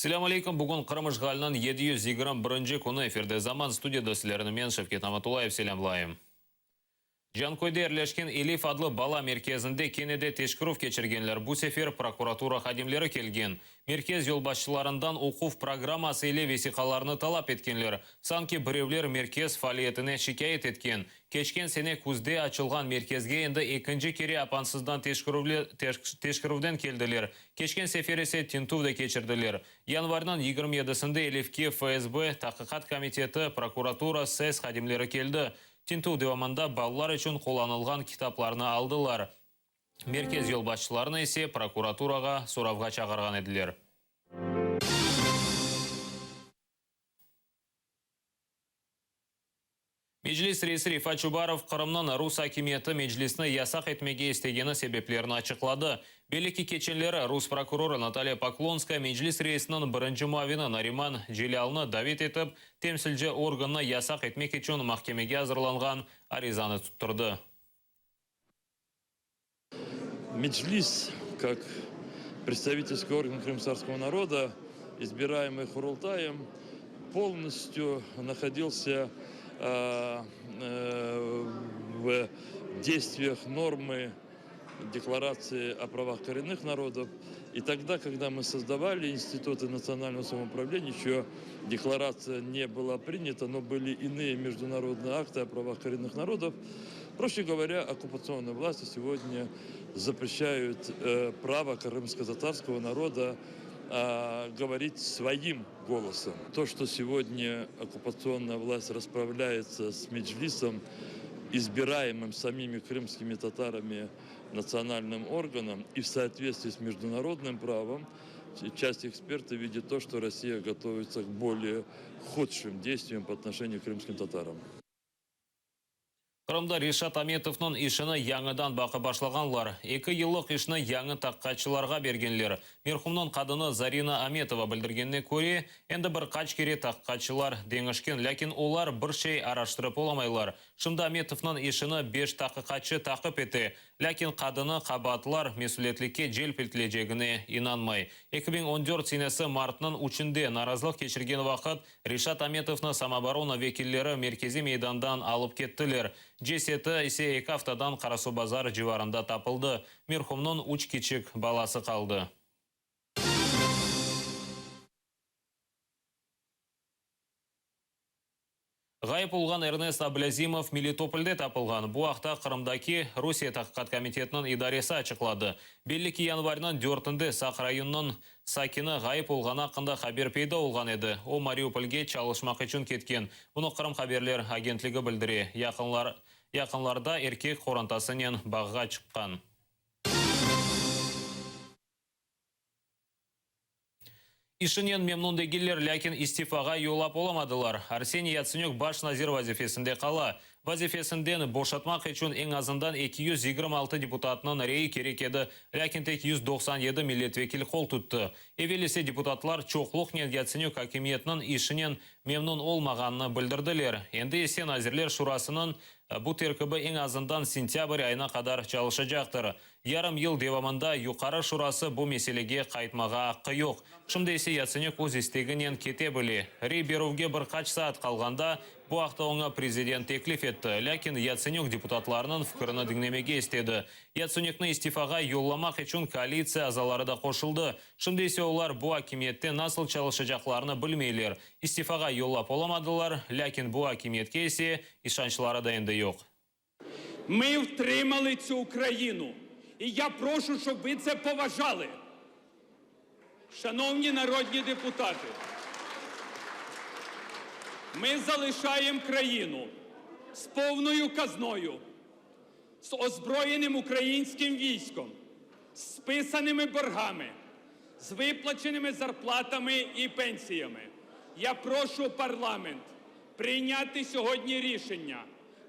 Selâm aleyküm, bugün Qırım işğaliniñ 721 künü, efirde Zaman, studiyada sizlerni men, Şevket Namatullayev, selâmlayım. Canköyde yerleşken Elif adlı bala merkezinde kene de teşkerüv keçirgenler. Bu sefer prokuratura hadimleri kelgen. Merkez yolbaşçılarından oquv programması ile vesiqalarnı talap etkenler. Sanki birevler merkez faaliyetine şikâyet etken. Keçken sene küzde açılğan merkezge endi ekinci kere apansızdan teşkerüvden keldiler. Keçken sefer ise tintüv de keçirdiler. Yanvarniñ 27-sinde Elifke FSB, Taqiqat komiteti, prokuratura, SES hadimleri keldi. Tintüv devamında balalar içün qullanılğan kitaplarnı aldılar. Merkez yolbaşçılarını ise prokuraturağa soravğa çağırğan ediler. Meclis reisi Refat Çubarov Qırımnıñ rus akimiyeti Meclisni yasaq etmege istegeni sebeplerini açıqladı. Belli ki, keçenleri rus prokurorı Natalya Poklonskaya Meclis reisiniñ birinci muavini Nariman Celâlnı davet etip, temsilci organnı yasaq etmek içün mahkemege azırlanğan arizanı tuttırdı. Meclis, kak predstavitelskiy organ krımskotatarskogo naroda, izbiraemıy Qurultayem, polnostyu nahodilsya v deystviyah normı Deklaratsii o pravah korennıh narodov. I togda, kogda mı sozdavali institutı natsionalnogo samoupravleniya, eşö deklaratsiya ne byla prinyata, no byli inıye mejdunarodnıye aktı o pravah korennıh narodov. Proşçe govorâ, okkupatsionnıye vlasti segodnâ zapreşayut pravo krımskotatarskogo naroda govorit svoim голосом. То, что сегодня оккупационная власть расправляется с Меджлисом, избираемым самими крымскими татарами национальным органом и в соответствии с международным правом, часть экспертов видит то, что Россия готовится к более худшим действиям по отношению к крымским татарам. Qırımda Reşat Ametovnıñ işini yañıdan baqıp başlağanlar. Eki yıllıq işni yañı taqiqatçılarğa bergenler. Merhumnıñ qadını Zarina Ametova bildirgenine köre, endi bir qaç kere taqiqatçılar deñişken, lâkin olar bir şey araştırıp olamaylar. Şimdi Ametovnıñ işini beş taqiqatçı taqip ete, lâkin qadını qabaatlar mesülietlikke celp etilecegine inanmay. 2014 senesi martnıñ üçünde narazılıq keçirgen vaqıt Reşat Ametovnı samooborona vekilleri merkeziy meydandan alıp kettiler. Ceseti ise eki aftadan Qarasuvbazar civarında tapıldı. Merhumnıñ üç kiçik balası qaldı. Ğayıp olğan Ernest Ablâzimov Melitopolde tapılğan. Bu aqta Qırımdaki Rusiye Taqiqat komitetiniñ idaresi açıqladı. Belli ki, yanvarniñ dörtünde Saq rayonınıñ sakini ğayıp olğanı aqqında haber peyda olğan edi. O, Mariupolge çalışmaq içün ketken. Bunı Qırım haberler agentligi bildire. Yaqınlarda erkek qorantasınen bağğa çıqqan. İşinen memnun degiller, lâkin istifağa yollap olamadılar. Arseniy Yatsenük baş nazir vazifesinde qala. Vazifesinden boşatmaq içün eñ azından 226 deputatnıñ reyi kerek edi, lâkin tek 197 milletvekil qol tuttı. Evel ise deputatlar çoqluqnen Yatsenük akimiyetniñ işinen memnun olmağanını bildirdiler. Endi ise Nazirler Şurasınıñ bu terkibi eñ azından sentâbr ayına qadar çalışacaqtır. Yarım yıl devamında Yuqarı Şurası bu meselege qaytmağa aqqı yoq. Şimdi ise Yatsenük öz isteginen kete bile. Rey berüvge bir qaç saat qalğanda bu aqta oña prezident teklif etti. Lâkin Yatsenük deputatlarnıñ fikirini diñlemege istedi. Yatsenükni istifağa yollamaq içün koalitsiya azaları da qoşuldı. Şimdi ise olar bu akimiyette nasıl çalışacaqlarını bilmeyler. İstifağa yollap olamadılar, lâkin bu akimiyetke ise işançları da endi yoq. Mı vtrimali tsю Ukrayinu. İ ya proşu, ştob vı tse povajali. Şanovni narodni deputatı, mı zalışayem krayinu z povnoyu kaznoyu, z ozbroyenım ukrayinskım viyskom, z spisanımi borgami, z vıplaçenımi zarplatami i pensiyami. Ya proşu parlament priynâti sьогодні rişення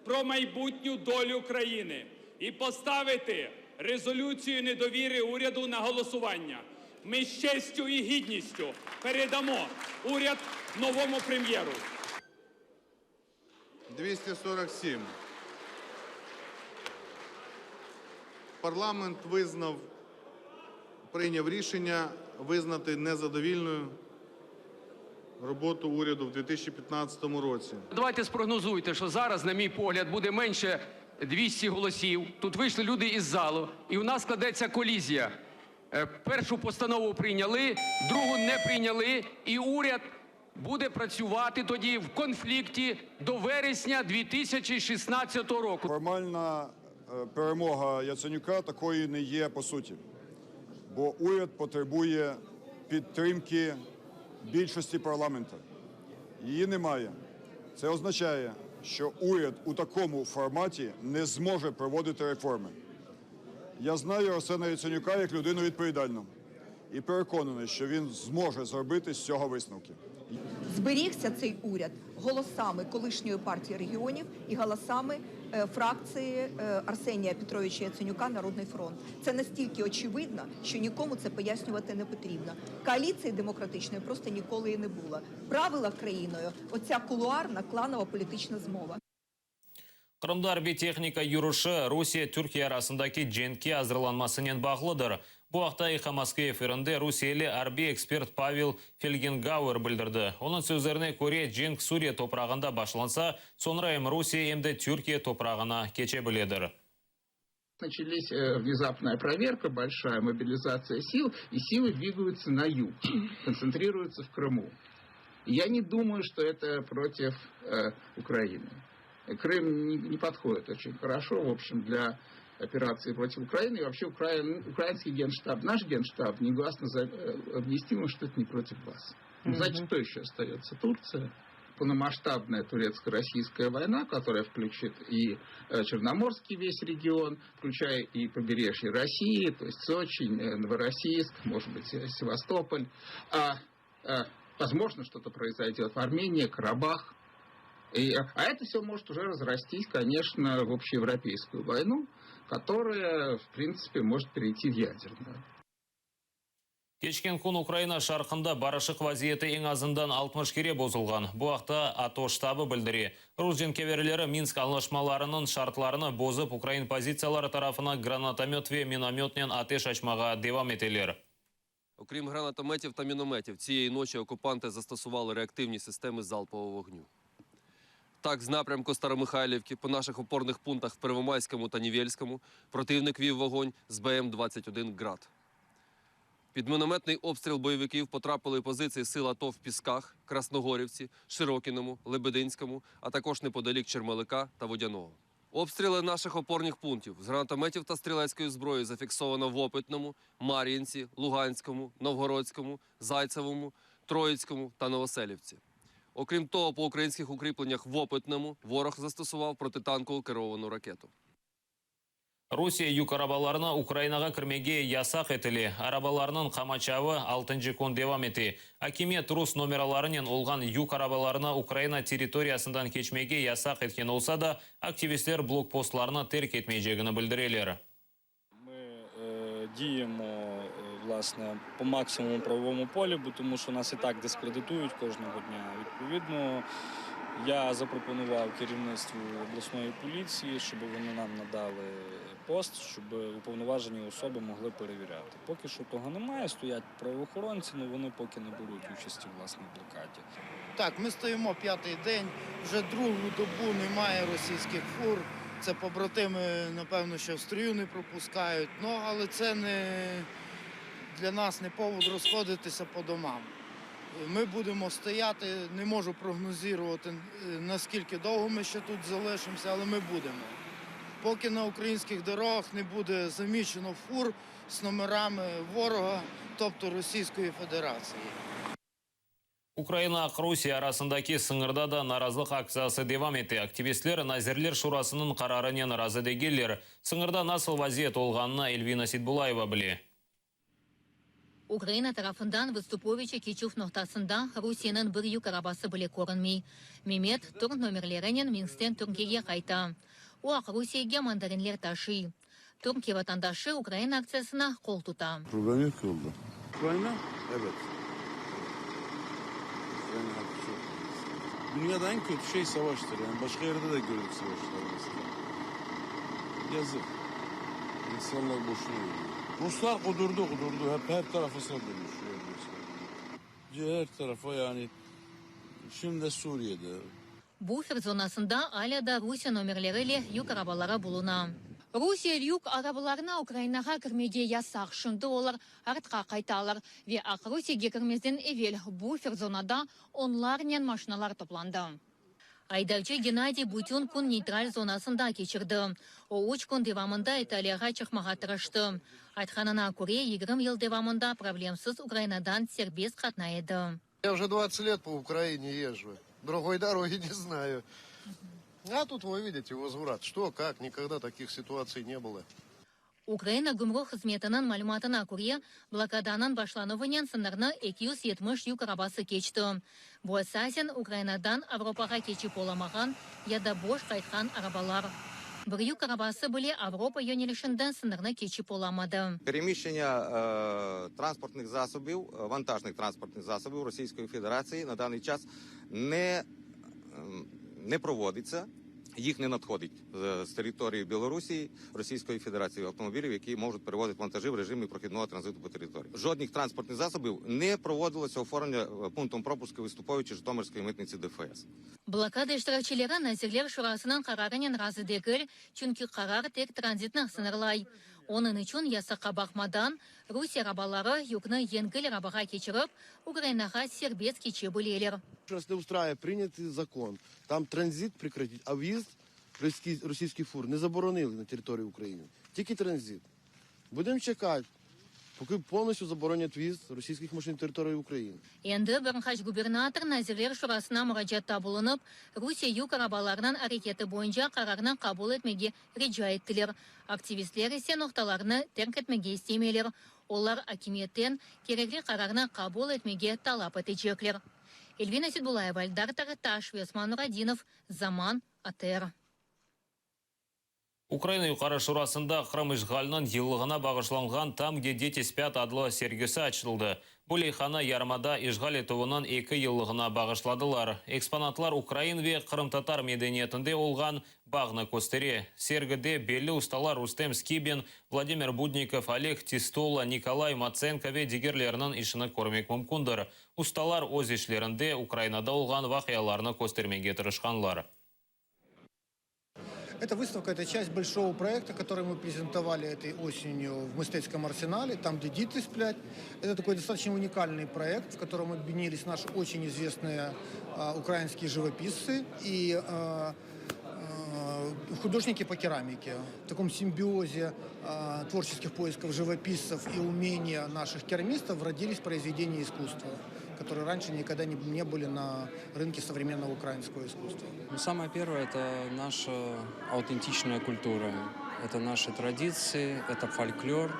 pro maybutnю dolю krayini i postaviti rezolюtsію nedovіri уряду на голосування. Ми з честю і гідністю передамо уряд новому прем'єру. 247. Парламент визнав, прийняв рішення визнати незадовільною. Роботу уряду в 2015 році. Давайте спрогнозуйте, що зараз, на мій погляд, буде менше 200 голосів. Тут вийшли люди із залу, і у нас складеться колізія. Першу постанову прийняли, другу не прийняли, і уряд буде працювати тоді в конфлікті до вересня 2016 року. Формальна перемога Яценюка такою не є по суті, бо уряд потребує підтримки більшості парламенту. Її немає. Це означає, що уряд у такому форматі не зможе проводити реформи. Я знаю Арсена Яценюка як людину відповідальну і переконаний, що він зможе зробити з цього висновки. Зберігся цей уряд голосами колишньої партії регіонів і голосами фракції Арсенія Петровича Яценюка Народний фронт. Це настільки очевидно, що нікому це пояснювати не потрібно. Коаліції демократичної просто ніколи і не було. Правила країною оця кулуарна кланова політична змова. Qırımda arbiy tehnika yürüşi Rusiye-Türkiye arasındaki cenkke azırlanmasınen bağlıdır. Bu aqta Eho Moskvı efirinde rusiyeli arbiy ekspert Pavel Felgengauer bildirdi. Onıñ sözlerine köre, cenk Suriye toprağında başlansa, soñra em Rusiye, em de Türkiye toprağına keçe biledir. Начались внезапная проверка, большая мобилизация сил, и силы двигаются на юг, концентрируются в Крыму. И я не думаю, что это против Украины. Крым не подходит очень хорошо, в общем, для операции против Украины. И вообще украинский генштаб, наш генштаб негласно объяснил, что это не против вас. Ну, значит, кто еще остается? Турция. Полномасштабная турецко-российская война, которая включит и Черноморский весь регион, включая и побережье России, то есть Сочи, Новороссийск, может быть, Севастополь. А, возможно, что-то произойдет в Армении, Карабах. А это все может уже разрастись, конечно, в общеевропейскую войну, которая, в принципе, может перейти в ядерную. Keçken kün Ukraina şarqında barışıq vaziyeti eñ azından 60 kere bozulğan. Bu aqta ATO ştabı bildire. Rus cenkâverleri Minsk añlaşmalarınıñ şartlarını bozıp ukrain pozitsiyaları tarafına granatomet ve minometnen ateş açmağa devam eteler. Окрім гранатометів та мінометів, цієї ночі окупанти застосували реактивні системи залпового вогню. Так, з напрямку Старомихайлівки по наших опорних пунктах в Первомайському та Нівельському противник вів вогонь з БМ-21 «Град». Під мінометний обстріл бойовиків потрапили позиції сил АТО в Пісках, Красногорівці, Широкіному, Лебединському, а також неподалік Чермалика та Водяного. Обстріли наших опорних пунктів з гранатометів та стрілецької зброї зафіксовано в Опитному, Мар'їнці, Луганському, Новгородському, Зайцевому, Троїцькому та Новоселівці. Окрім того, по українських укріпленнях в Опитному ворог застосував протитанкову керовану ракету. Rusiye yük arabalarına Ukrainağa kirmege yasaq etile. Arabalarnıñ qamaçavı 6. Kün devam ete. Akimiyet rus nomeralarınen olğan yük arabalarına Ukraina territoriyasından keçmege yasaq etken olsa da, aktivistler blokpostlarnı terk etmeycegini bildireler. Ми діємо власне по максимуму правовому полі, бо тому що нас і так дискредитують кожного дня. Відповідно, я запропонував керівництву обласної поліції, щоб вони нам надали пост, щоб уповноважені особи могли перевіряти. Поки що того немає, стоять правоохоронці, але вони поки не беруть участі власне в блокаді. Так, ми стоїмо п'ятий день, вже другу добу немає російських фур. Це побратими, напевно, що в строю не пропускають. Ну, але це не для нас не повод розходитися по домам. Ми будемо стояти, не можу прогнозувати, наскільки довго ми ще тут залишимося, але ми будемо. Поки на українських дорогах не буде замічено фур з номерами ворога, тобто Російської Федерації. Ukraina Rusiye arasındaki sıñırda da narazılıq aktsiyası devam ete. Aktivistler Nazirler Şurasınıñ qararınen razı degiller. Sıñırda nasıl vaziyet olğanını Elvina Seitbullayeva bile. Ukraina tarafından Vıstupoviçi keçüv noqtasında Rusiyeniñ bir yük arabası bile körünmey. Memet türk nomerlerinen Minskten Türkiyege qayta. O Aqrusiyege mandarinler taşıy. Türkiye vatandaşı Ukraina aktsiyasına qol tuta. Problem yok yolda. Ukrayna? Evet. Ukrayna halkı çok. Dünyada en kötü şey savaştır. Yani başka yerde de gördük savaşlar mesela. Yazık. İnsanlar boşuna ölüyor. Ruslar kudurdu kudurdu. Hep her tarafa saldırıyor. Şöyle mesela. Her tarafa yani. Şimdi de Suriye'de. Bufer zonasında alâ da Rusiye nomerleri ile yük arabaları buluna. Rusiye yük arabalarına Ukrainağa kirmege yasaq, şimdi olar artqa qaytalar ve Aqrusiyege kirmezden evel bufer zonada onlarnen maşinalar toplandı. Aydavcı Gennadiy bütün kün neytral zonasında keçirdi. O, üç kün devamında İtaliyağa çıqmağa tırıştı. Aytqanına köre, 20 yıl devamında problemsiz Ukrainadan serbest qatnay edi. Я уже 20 лет по Украине езжу. Другой дороги не знаю. А тут вы видите возврат. Что, как, никогда таких ситуаций не было. Ukraina gümrük hızmetiniñ malümatına köre, blokadanıñ başlanuvınen sıñırnı 270 yük arabası keçti. Bu esasen Ukrainadan Avropağa keçip olamağan ya da boş qaytqan arabalar. Bir yük arabası bile Avropa yönelişinden sıñırnı keçip olamadı. Переміщення транспортних засобів, вантажних транспортних засобів Російської Федерації на даний час не, не проводиться. Їх не надходить з території Білорусі, Російської Федерації автомобілів, які можуть перевозити вантажі в режимі прохідного транзиту по території. Жодних транспортних засобів не проводилося оформлення пунктом пропуску Виступовичі Житомирської митниці ДФС. Blokada iştirakçileri Nazirler Şurasınıñ qararınen razı degil, çünki qarar tek tranzitni sıñırlay. Onıñ içün yasaqqa baqmadan, Rusiye arabaları yükni yengil arabağa keçirip, Ukrainağa serbest keçe bileler. Нас не устраивает принятый закон. Там транзит прекратить, а въезд російських фур не заборонили на територію України. Тільки транзит. Будемо чекати, поки повністю заборонять в'їзд російських машин на територію України. Endi bir qaç gubernator Nazirler Şurasına muracaatta bulunıp, Rusiye yük arabalarınıñ areketi boyunca qararnı qabul etmege rica ettiler. Aktivistler ise noqtalarnı terk etmege istemeyler. Olar akimiyetten kerekli qararnı qabul etmege talap etecekler. Elvina Seydbullayeva, Eldar Tartaş ve Osman Nuradinov, Zaman, ATR. Ukraina Yuqarı Şurasında Qırım işğaliniñ yıllığına bağışlanğan Там, где дети спят adlı sergisi açıldı. Bu leyhanı yarımada işğal etüviniñ eki yıllığına bağışladılar. Eksponatlar ukrain ve qırımtatar medeniyetinde olğan bağnı köstere. Sergide belli ustalar Rustem Skibin, Vladimir Budnikov, Oleg Tistola, Nikolay Matsenko ve digerleriniñ işini körmek mümkündir. Ustalar öz işlerinde Ukrainada olğan vaqialarnı köstermege tırışqanlar. Эта выставка – это часть большого проекта, который мы презентовали этой осенью в Мистецком арсенале, там, где діти сплять. Это такой достаточно уникальный проект, в котором объединились наши очень известные украинские живописцы и художники по керамике. В таком симбиозе творческих поисков живописцев и умения наших керамистов родились произведения искусства, которые раньше никогда не, не были на рынке современного украинского искусства. Ну, самое первое – это наша аутентичная культура. Это наши традиции, это фольклор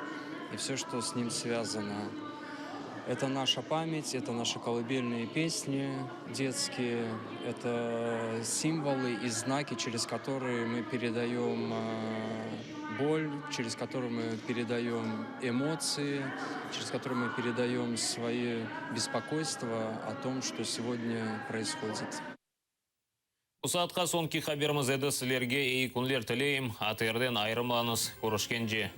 и все, что с ним связано. Это наша память, это наши колыбельные песни детские, это символы и знаки, через которые мы передаем боль, через которые мы передаем эмоции, через которые мы передаем свои беспокойства о том, что сегодня происходит. Bu saatqa soñki haberimiz edi sizlerge eyi künler tileyim. ATRden ayırılmañız körüşkence.